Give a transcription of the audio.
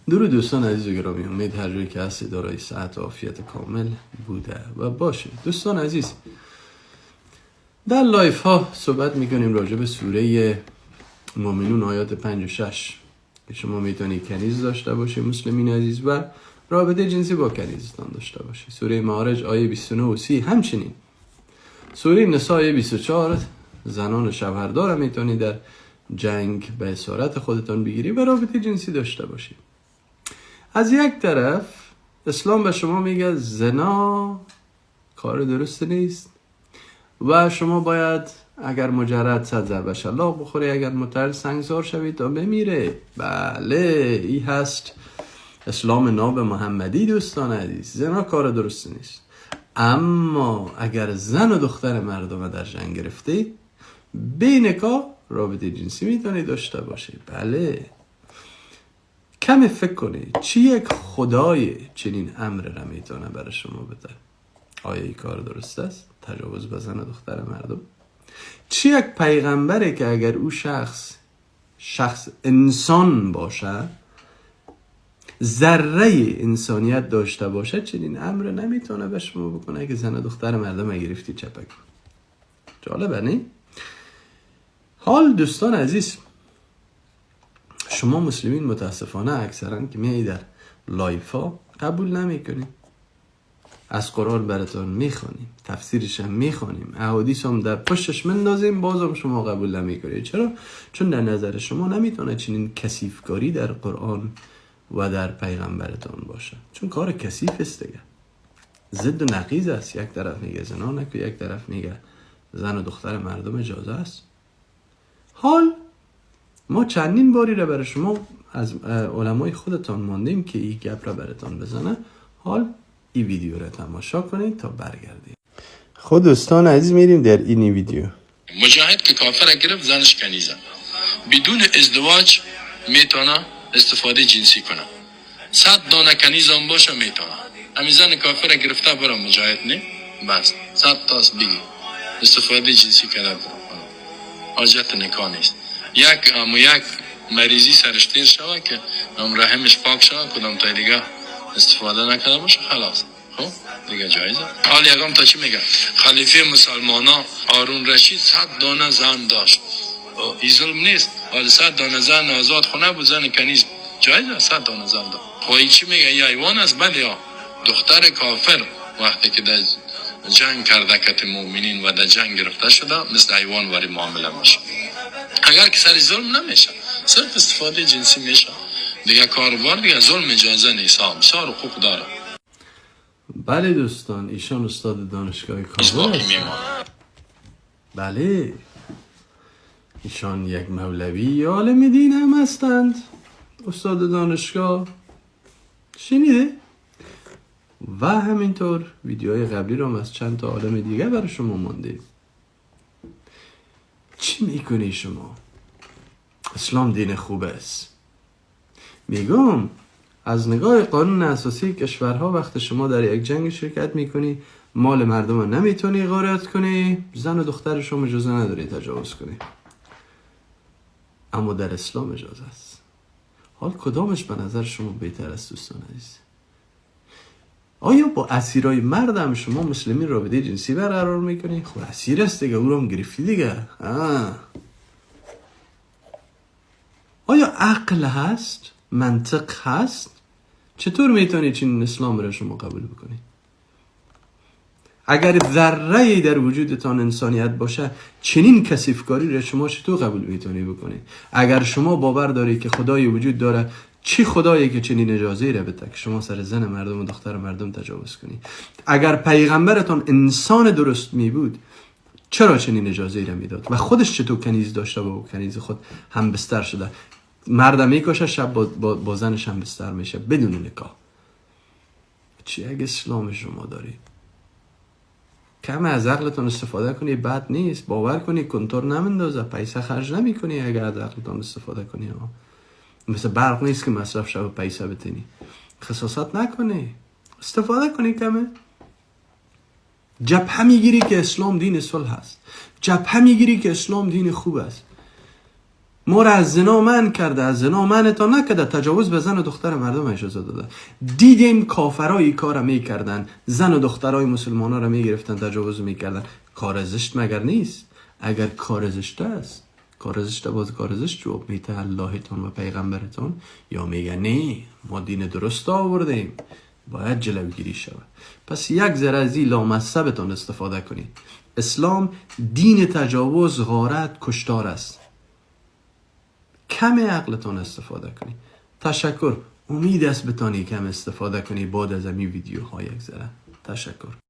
درود دوستان عزیز و گرامی، امید هر جایی که هستی دارای صحت و عافیت کامل بوده و باشه. دوستان عزیز، در live ها صحبت میکنیم راجع به سوره مومنون آیات 5 و 6 که شما میتونید کنیز داشته باشید مسلمین عزیز و رابطه جنسی با کنیزتان داشته باشید. سوره معارج آیه 29 و 30، همچنین سوره نساء آیه 24، زنان شوهردار میتونید در جنگ به اسارت خودتان بگیری و رابطه جنسی داشته باشید. از یک طرف اسلام به شما میگه زنا کار درست نیست و شما باید اگر مجرد 100 ضربه شلاق بخوری، اگر متأهل سنگسار شوید تا بمیره. بله، ای هست اسلام ناب محمدی. دوستان عزیز، زنا کار درست نیست، اما اگر زن و دختر مردم در جنگ گرفته بی نکاح رابطه جنسی میتونی داشته باشی. بله، کمی فکر کنید چی یک خدای چنین امر را میتونه برای شما بده؟ آیا این کار درست است؟ تجاوز به زن و دختر مردم؟ چی یک پیغمبره که اگر او شخص انسان باشه، ذره انسانیت داشته باشه، چنین امر نمیتونه به شما بکنه که زن و دختر مردم گرفتی چپک. جالبه نه؟ حال دوستان عزیز، شما مسلمین متاسفانه اکثرا که میایی در live ها قبول نمیکنید. از قرآن براتون میخوانیم، تفسیرش هم میخوانیم، احادیث هم در پشتش مندازیم، بازم شما قبول نمیکنید. چرا؟ چون در نظر شما نمیتونه چنین کثیفکاری در قرآن و در پیغمبرتان باشه، چون کار کثیف است دیگه، ضد و نقیض است. یک طرف میگه زنا نکن، یک طرف میگه زن و دختر مردم اجازه است. حال ما چندین باری را برای شما از علمای خودتان ماندیم که این گپ را براتان بزنه. حال این ویدیو را تماشا کنید تا برگردیم. خود دوستان عزیز، میریم در این ویدیو. مجاهد که کافر گرفت، زنش کنیزه، بدون ازدواج میتونه استفاده جنسی کنه. 100 دانه کنیز هم باشه میتونه. همین زن کافر گرفته برای مجاهد، نه بس 100 تاس بگی استفاده جنسی کرده برا، حاجت نکاح نیست. یک امو یک مریضی سرش تیر شوه که هم رحمش پاک شوه، کدام تا دیگه استفاده نکرده باشه، خلاص. خب دیگه جایزه. حال یکم تا چی میگه؟ خلیفه مسلمانا هارون رشید 100 دانه زن داشت. این ظلم نیست؟ حال 100 دانه زن آزاد خونه بود، زن کنیز جایزه، 100 دانه زن داشت. خب این چی میگه؟ یه حیوان است. بله، یا دختر کافر وقتی که در جنگ کرده کت مؤمنین و در جنگ گرفته شده، مثل حیوان وری معامله میشه. اگر که سر ظلم نمیشه، صرف استفاده جنسی میشه، دیگه کاروبار دیگه ظلم اجازه نیست. بسیار حقوق داره. بله دوستان، ایشان استاد دانشگاه کابل باقی هستند. میمانه. بله، ایشان یک مولوی عالم دین هم هستند، استاد دانشگاه شنیده و همینطور ویدیوهای قبلی رو هم از چند تا عالم دیگه برای شما مانده. چی میکنی شما؟ اسلام دین خوب است. میگم از نگاه قانون اساسی کشورها وقت شما در یک جنگ شرکت میکنی، مال مردم رو نمیتونی غارت کنی، زن و دختر شما اجازه نداری تجاوز کنی، اما در اسلام اجازه است. حال کدامش به نظر شما بهتر است دوستان عزیز؟ آیا با اسیرای مردم شما مسلمین رابطه جنسی برقرار میکنی؟ خب اسیر است دیگه، او رو هم گرفتی دیگه. آیا عقل هست؟ منطق هست؟ چطور میتونی چنین اسلام را شما قبول بکنی؟ اگر ذره در وجودتان انسانیت باشه، چنین کثیفکاری را شما چطور قبول میتونی بکنی؟ اگر شما باور داری که خدای وجود داره، چی خدایی که چنین اجازه را بده که شما سر زن مردم و دختر مردم تجاوز کنی؟ اگر پیغمبرتان انسان درست می بود، چرا چنین اجازه را میداد؟ و خودش چطور کنیز داشته و کنیز خود هم بستر شده؟ مردم میکشه، شب با زنش هم بستر میشه بدون نکاح. چی اگه اسلام شما داری؟ کم از عقلتون استفاده کنی بد نیست. باور کنی کنتور نمندازه، پیسه خرج نمی کنی اگر از عقلتون استفاده کنی ها. مثل برق نیست که مصرف شب پیسه بتنی. خصاصت نکنی، استفاده کنی کمه. جبهه میگیری که اسلام دین صلح هست، جبهه میگیری که اسلام دین خوب است. ما را از زنا منع کرده، از زنا منعتان نکرده، تجاوز به زن و دختر مردم اجازه داده. دیدیم کافرای کار میکردن، زن و دخترای مسلمان ها را میگرفتن تجاوز میکردن. کار زشت مگر نیست؟ اگر کار زشت است، کار زشت باز کار زشت جواب میته اللهتون و پیغمبرتون، یا میگه نه ما دین درست آوردیم باید جلوگیری شود. پس یک ذره از این لامصبتان استفاده کنید. اسلام دین تجاوز، غارت، کشتار است. کم عقلتان استفاده کنید. تشکر. امید است بتانی کم استفاده کنی بعد از این ویدیوها یک ذره. تشکر.